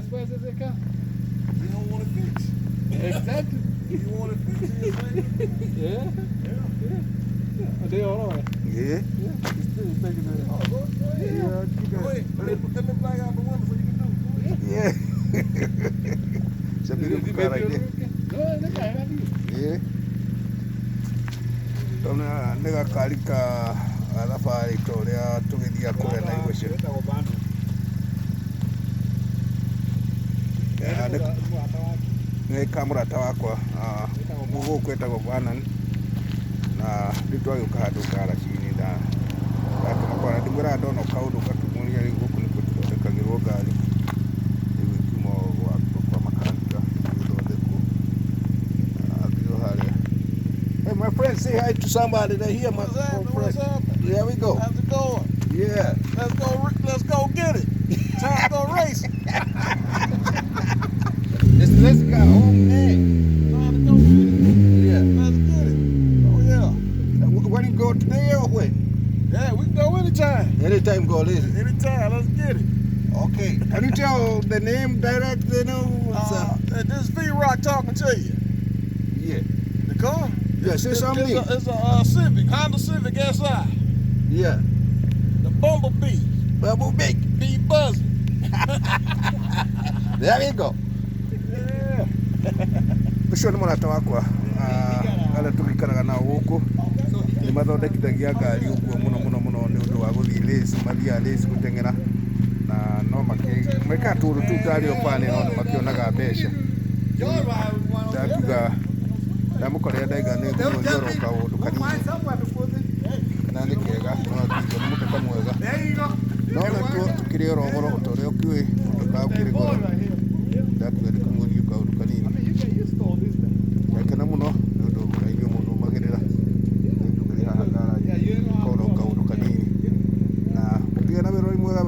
As fast as they come. You don't want to fix. Exactly. You want to fix it, Yeah. Yeah. Yeah. They all right. Yeah. Yeah. It's taking the. Oh, go ahead. Yeah, you Go got- ahead. Let me black out the window so you can do it. Go ahead. Yeah. It's a beautiful car right there. No, nĩ kaega biũ. Yeah. Tona nĩ gakari ka thabarĩ ta ũrĩa tũgĩthiaga kũrĩa Naivasha. Wĩtagwo Bando. Yeah, Mũrata wake. Nĩ ka mũrata wakwa gũkũ etagwo Vernon na rĩu twagĩũka handũ ngaraci-inĩ na ndakĩmakora ndĩmwĩraga ndona kaũndũ gatumunia rĩu gũkũ nĩkuo tũthondekagĩrwo ngari rĩu ĩkiuma kwa makanika ĩgĩthondekwo akĩrĩ harĩa. Hey, my friend, say hi to somebody there here, my What's happening? friend. What's happening? There we go. How's it going? Yeah. Let's go. Let's go get it. Time to go racing. This car, oh man. Time to go get it. Yeah. Let's get it. Oh yeah. When you go today or when? Yeah, we can go anytime. Anytime go, listen. Anytime. Let's get it. Okay. Can you tell the name direct? You know? What's This is V Rock talking to you. Yeah. The car? Yeah, say something. It's a Civic, Honda Civic SI. Yeah. The Bumblebee. Bubble big. Be buzzing. There we go. Yeah. Ũcio nĩ mũrata wakwa arĩa tũgĩikaraga nao gũkũ nĩ mathondekithagia ngari ũguo mũno mũno mũno nĩ ũndũ wa gũthiĩ race, mathiaga race gũteng'era na no mekaga tũũndũ tũu tarĩ o bani no nĩ makĩonaga mbeca. Ndakiuga ndamũkorera ndaiga nĩ ngũmuonia oro kaũndũ kanini na nĩ kega no akiuga nĩ mũtoka mwega no natuo tũkĩrĩ oro goro ta ũrĩa ũkĩũĩ mũtoka ũkĩrĩ goro ndakiuga ndĩkĩmuonie kaũndũ kanini. Ndakena mũno nĩ ũndũ na inyuĩ mũnũmagĩrĩra rĩu tũkĩrĩ haha ngaraji koro kaũndũ kanini na ũkĩgĩa na wĩrori mwega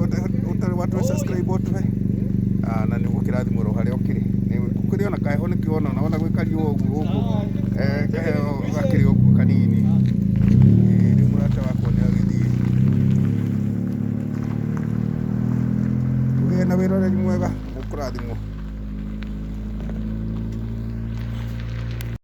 ũtarĩ watũhe subscribe ũtũhe na nĩ ũgũkĩrathimwo oro harĩa ũkĩrĩ nĩ gũkĩrĩ ona kaheho nĩkĩo ona wona gwĩ kariũa ũguo gũkũ kaheho gakĩrĩ ũguo kanini. Rĩu mũrata wakwa nĩ agĩthiĩ ũgĩe na wĩroreri mwega mũkũrathimwo.